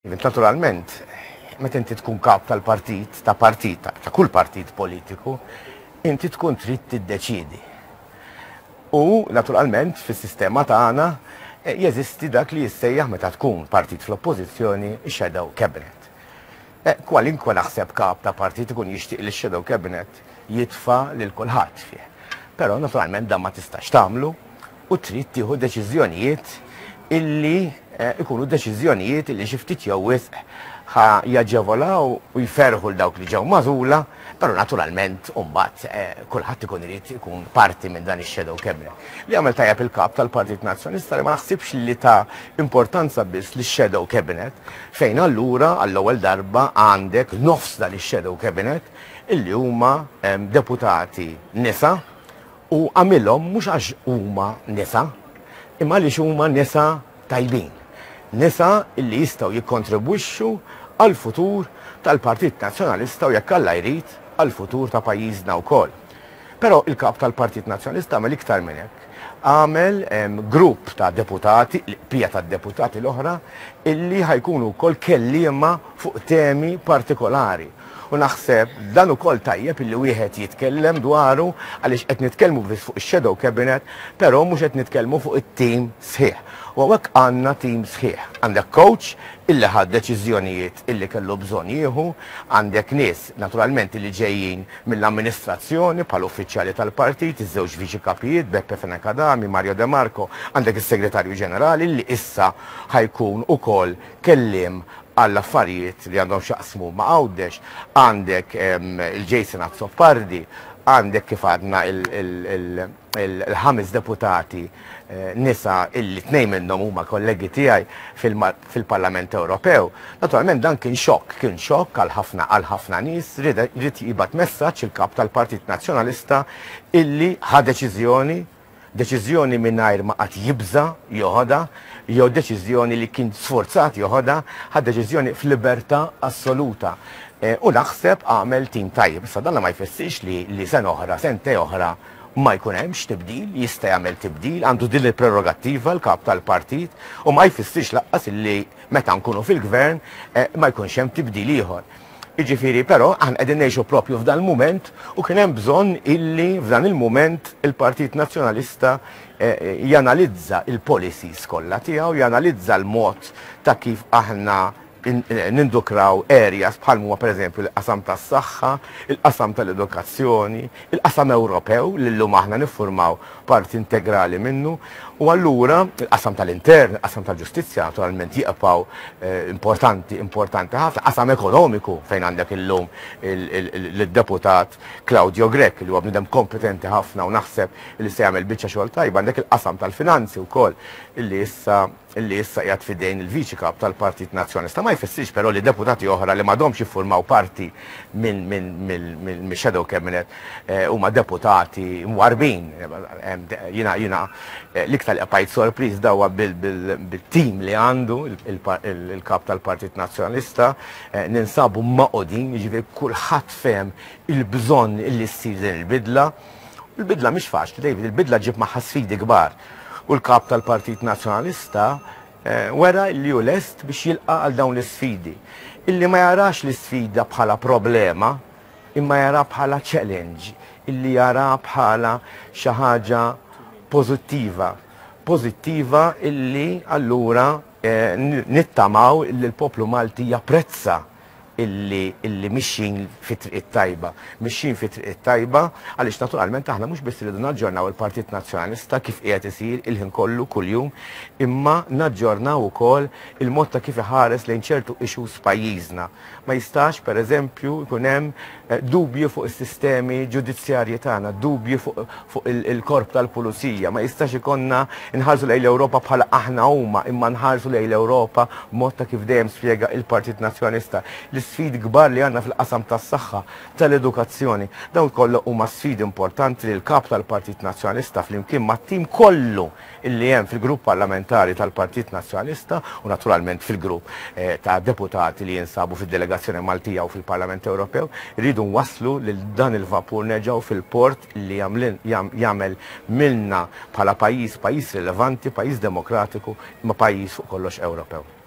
Naturalment, meta inti tkun kap tal-partit, ta' partit, ta' kull partit politiku, inti tkun trid tiddeċiedi. U naturalment fis-sistema tagħna eh, jeżisti dak li jissejjaħ meta tkun partit fl-oppożizzjoni shadow cabinet. Eh, kwalinkwe naħseb kap ta' partit ikun jixtieq li shadow cabinet jitfa' lil kulħadd fih. Però naturalment dan ma tistax tagħmlu u trid tieħu deċiżjonijiet illi ikunu deċiżjonijiet illi xi ftit jew wisq ħa jaġevolaw u jferrħu 'l dawk li ġew magħżula, però naturalment imbagħad kulħadd ikun irid ikun parti minn dan ix-shadow cabinet. Li għamel tajjeb il-Kap tal-Partit Nazzjonalista li ma naħsibx li ta importanza biss lix-shadow cabinet, fejn allura għall-ewwel darba għandek nofs dan ix-shadow cabinet illi huma deputati nisa, U għamilhom mhux għax huma nisa, imma għaliex huma nisa tajbin. Nisa li jistgħu jikkontribwixxu għall-futur tal-Partit Nazzjonalista u jekk Alla jrid, għall-futur ta' pajjiżna wkoll. Però il-Kap tal-Partit Nazzjonalista għamel iktar minn hekk. Għamel grupp ta' deputati, l-qpija tad-deputati l-oħra, illi ħa jkunu wkoll kelliema fuq temi partikolari. U naħseb dan ukoll tajjeb illi wieħed jitkellem dwaru għaliex qed nitkellmu biss fuq ix-shadow cabinet, però mhux qed nitkellmu fuq it-tim sħiħ. U hawnhekk għandna tim sħiħ. Għandek coach illi ħa deċiżjonijiet illi kellu bżonn jieħu, għandek nies naturalment illi ġejjin mill-amministrazzjoni bħal uffiċjali tal-partit, iż-żewġ viċi kapijiet Beppe Fenech Adami, Mario De Marco, għandek is-segretarju ġenerali li issa ħa jkun ukoll kelliem għall-affarijiet li għandhom x'jaqsmu ma' Għawdex, għandek il-Jason Azzopardi, għandek kif għadna il-ħames deputati nisa illi tnejn minnhom huma kollegi tiegħi fil-Parlament Ewropew. Naturalment dan kien xokk, kien xokk għal ħafna għal ħafna nies, ried jibgħat messaġġ il-Kap tal-Partit Nazzjonalista illi ħa deċiżjoni Deċiżjoni mingħajr ma qagħad jibża' joħodha, jew deċiżjoni li kien sfurzat joħodha, ħa deċiżjoni f'libertà assoluta. U naħseb għamel tim tajjeb. Issa dan ma jfissirx li li sena oħra, sentejn oħra ma jkun hemmx tibdil, jista' jagħmel tibdil, għandu din il-prerogattiva l-kap tal-partit u ma jfissirx lanqas illi meta nkunu fil-gvern ma jkunx hemm tibdil ieħor. Jiġifieri, però, aħna qegħdin ngħixu proprju f'dan il-mument u kien hemm bżonn illi f'dan il-mument il-Partit Nazzjonalista janalizza l-policies kollha tiegħu, janalizza l-mod ta' kif aħna nindukraw areas bħal huma pereżempju l-qasam tas-saħħa, il-qasam tal-edukazzjoni, il-qasam Ewropew li llum aħna niffurmaw parti integrali minnu u allura il-qasam tal-intern, il-qasam tal-ġustizzja naturalment jibqgħu importanti, importanti ħafna, qasam ekonomiku fejn għandek illum lid-deputat Claudio Grech li huwa bniedem kompetenti ħafna u naħseb li se jagħmel biċċa xogħol tajba, għandek il-qasam tal-finanzi wkoll illi issa li issa qiegħed f'idejn il-Viċi Kap tal-Partit Nazzjonalista. Ma jfissirx però li deputati oħra li m'għadhomx jiffurmaw parti minn-shadow cabinet huma deputati mwarrbin. Jiena jiena l-iktar li bqajt sorpriż da huwa bil-tim li għandu il-Kap tal-Partit Nazzjonalista. Ninsabu magħqudin, jiġifieri kulħadd fehem il-bżonn li ssir din il-bidla. Il-bidla mhix faċli, David, il-bidla ġġib magħha sfidi kbar. U l-Kap tal-Partit Nazzjonalista wera li hu lest biex jilqa' għal dawn l-isfidi. Illi ma jarax l-isfida bħala problema, imma jaraha bħala challenge, illi jaraha bħala xi ħaġa pożittiva. Pożittiva illi allura nittamaw illi l-poplu Malti japprezza illi illi mixjin fit-triq it-tajba. Mixjin fit-triq it-tajba għaliex naturalment aħna mhux biss irridu naġġornaw il-Partit Nazzjonalista kif qiegħed isir il-ħin kollu kuljum, imma naġġornaw ukoll il-mod ta' kif iħares lejn ċertu issues f'pajjiżna. Ma jistax, per eżempju, jkun hemm dubji fuq is-sistemi ġudizzjarji tagħna, dubji fuq fuq il-korp tal-pulizija. Ma jistax ikollna nħarsu lejn l-Ewropa bħala aħna huma, imma nħarsu lejn l-Ewropa b'mod ta' kif dejjem spjega il-Partit Nazzjonalista. L-isfidi kbar li għandna fil-qasam tas-saħħa, tal-edukazzjoni, dawn kollha huma sfidi importanti li l-Kap tal-Partit Nazzjonalista flimkien mat-tim kollu illi hemm fil-grupp parlamentari tal-Partit Nazzjonalista u naturalment fil-grupp ta' deputati li jinsabu fid-delegazzjoni Maltija u fil-Parlament Ewropew, irridu nwasslu lil dan il-vapur nerġgħu fil-port li jagħmel milna bħala pajjiż, pajjiż rilevanti, pajjiż demokratiku, imma pajjiż fuq kollox Ewropew.